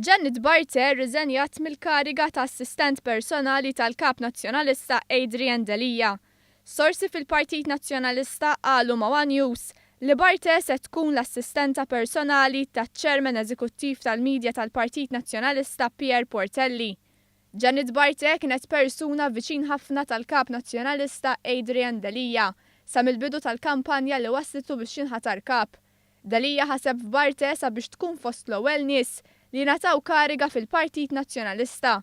Janet Barthe rriżenjat mill-kariga ta' assistent personali tal-Kap Nazzjonalista Adrian Delia. Sorsi fil-Partit Nazzjonalista qalu ma' one News li Barthe se tkun l-assistenta personali taċ-Chairman Eżekuttiv tal-Media tal-Partit Nazzjonalista Pierre Portelli. Janet Barthe kienet persuna viċin ħafna tal-Kap Nazzjonalista Adrian Delia sa mill-bidu tal-kampanja li wasslitu biex jinħatar Kap. Delia ħaseb f'Barthe sabiex tkun fost l-ewwel nies li jingħataw kariga fil-Partit Nazzjonalista.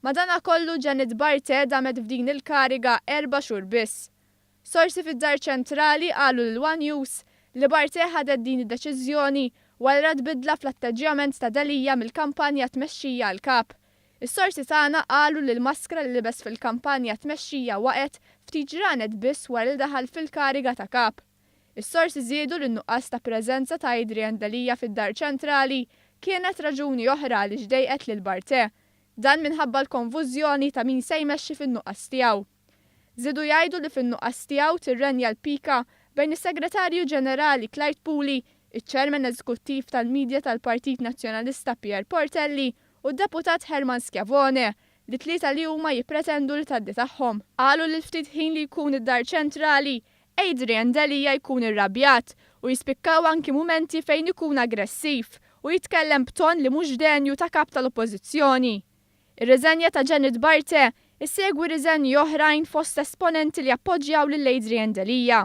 Madanakollu Janet Barthe damet f'din il-kariga erba' xhur biss. Sorsi fid-Dar Ċentrali qalu lil one News li Barthe ħadet din id-deċiżjoni wara rat bidla fl-atteġġjament ta' Delia mill-kampanja tmexxija għal Kap. Is-sorsi tagħna qalu li l-maskra li libes fil-kampanja tmexxija waqgħet ftit ġranet biss wara li daħal fil-kariga ta' Kap. Is-sorsi żiedu li n-nuqqas ta' preżenza ta' Adrian Delia fid-Dar Ċentrali kienet raġuni oħra għaliex dejqet lil Barthe. Dan minħabba l-konfużjoni ta' min se jmexxi fin-nuqqas tiegħu. Żiedu jgħidu li fin-nuqqas tiegħu tirrenja l-pika bejn is-Segretarju Ġenerali Clyde Puli, iċ-Chairman Eżekuttiv tal-Media tal-Partit Nazzjonalista Pierre Portelli u d-Deputat Hermann Schiavone, li t-tlieta li huma jippretendu li tgħaddi tagħhom. Qalu li l-ftit ħin li jkun id-Dar Ċentrali, Adrian Delia jkun irrabjat u jispikkaw anki mumenti fejn ikun aggressiv u jitkellem b'ton li mhux denju ta' Kap tal-Oppożizzjoni. Ir-riżenja ta' Janet Barthe issegwi riżenji oħrajn fost esponenti li appoġġjaw lil Adrian Delia.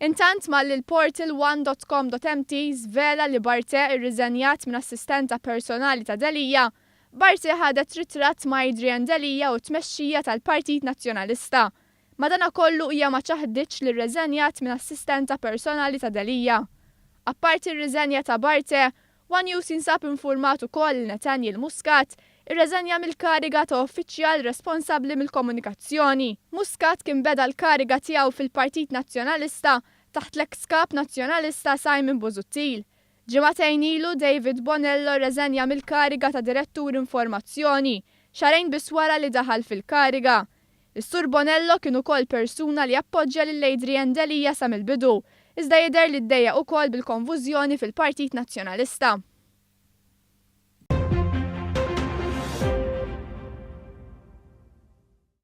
Intant malli l-portal one dot com dot mt żvela li Barthe rriżenjat minn assistenta personali ta' Delia, Barthe ħadet ritratt ma' Adrian Delia u t-tmexxija tal-Partit Nazzjonalista. Madanakollu hija ma ċaħditx li rreżenjat minn assistenta personali ta' Delia. Apparti r-riżenja ta' Barthe, one News jinsab infurmat ukoll li Nathaniel Muscat irreżenja mill-kariga ta' uffiċjal responsabbli mill-komunikazzjoni. Muscat kien beda l-kariga tiegħu fil-Partit Nazzjonalista taħt l-eks Kap Nazzjonalista Simon Busuttil. Ġimagħtejn ilu David Bonello rreżenja mill-kariga ta' Direttur Informazzjoni, xahrejn biss wara li daħal fil-kariga. Is-Sur Bonello kien ukoll persuna li appoġġja lil Adrian Delia sa mill-bidu, iżda jidher li ddejjaq ukoll bil-konvużjoni fil-Partit Nazzjonalista.